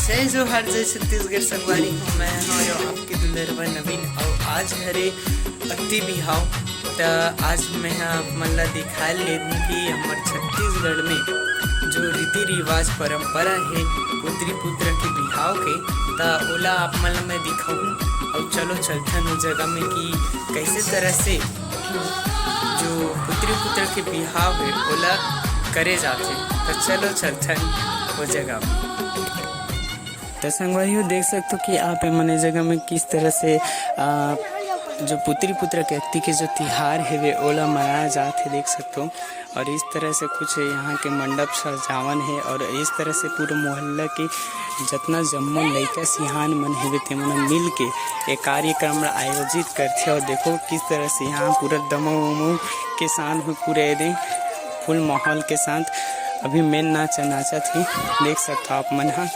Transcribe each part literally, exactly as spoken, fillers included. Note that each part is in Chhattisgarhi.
जय जोहार, जय छत्तीसगढ़ संगवारी हो। मैं हूँ आपके दुलरवा नवीन, अउ आज हरे अक्ति बिहाव। त आज मैं ह आप मन ला दिखाए ले दूँ कि हमर छत्तीसगढ़ में जो रीति रिवाज परंपरा हे पुत्री पुत्र के बिहाव के, त ओला आप मन ला मैं दिखाऊँ। अउ चलो चलथन ओ जगह में कि कैसे तरह से जो पुत्री पुत्र के बिहाव हे ओला करे जाथे। त चलो चलथन ओ जगह में। त संगवारी हो, देख सकथो कि आप ए मन ए जगह में किस तरह से, आ, जो पुत्री पुत्र के अक्ति के जो तिहार हेवे ओला मनाया जात हे, देख सकथो। और इस तरह से कुछ यहाँ के मंडप सजावन हे और इस तरह से पूरे मोहल्ला के जतना जम्मो लइका सियान मन हेवे ते मन मिल के ये कार्यक्रम ला आयोजित करथे। और देखो किस तरह से यहाँ पूरा दमऊ उमऊ के साथ में पूरे दे फुल माहौल के साथ अभी मेन नाच नाचत हे, देख सकथो आप मन ह।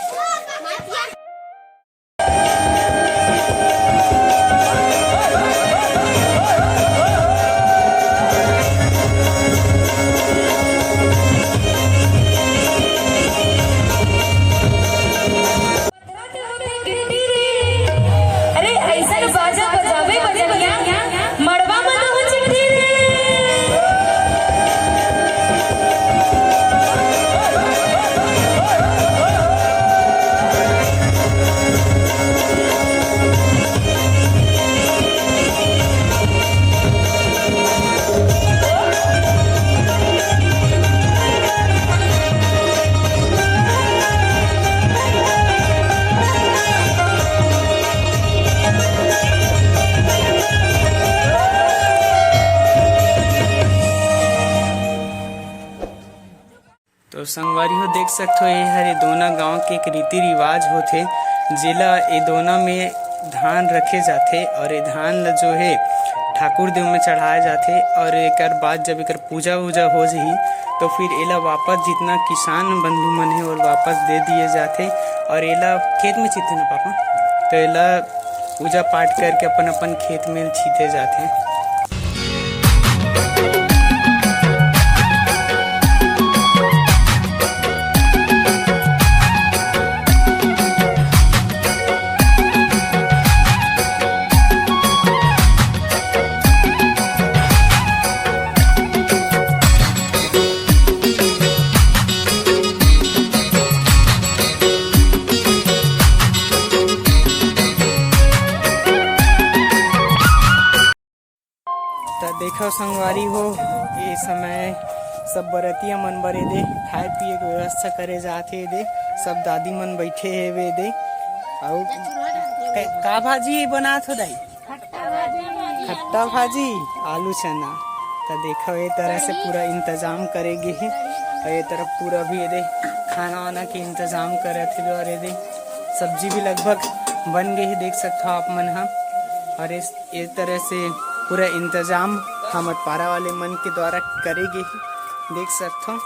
अरे ऐसन बाजा बजावे बजनिया, मड़वा में तो हो चिट्ठी रे। तो संगवारी हो, देख सकथो, ये हर ये दोना गांव के एक रीति रिवाज होथे, जेला ये दोना में धान रखे जाथे और ये धान ल जो है ठाकुर देव में चढ़ाए जाथे और एकर बाद जब एकर पूजा वूजा हो जही तो फिर एला वापस जितना किसान बंधु मन है वो वापस दे दिए जाथे और एला खेत में छिटथे ना पापा, तो एला पूजा पाठ करके अपन अपन खेत में छिटे जाथे। त देखो संगवारी हो, ये समय सब बरतिया मन बर एदे खाए पिए के व्यवस्था करे जात हे। एदे सब दादी मन बैठे हे एदे। अउ क-, का भाजी बनात हो दाई? खट्टा भाजी, आलू चना। त देखो ये तरह से पूरा इंतजाम करे गे हे। अउ ये तरफ पूरा भी एदे खाना वाना के इंतजाम करत हे। और एदे सब्जी भी लगभग बन गे हे, देख सकथो आप मन ह। और इस ए तरह से पूरा इंतजाम हमर पारा वाले मन के द्वारा करे गे हे, देख सकथो।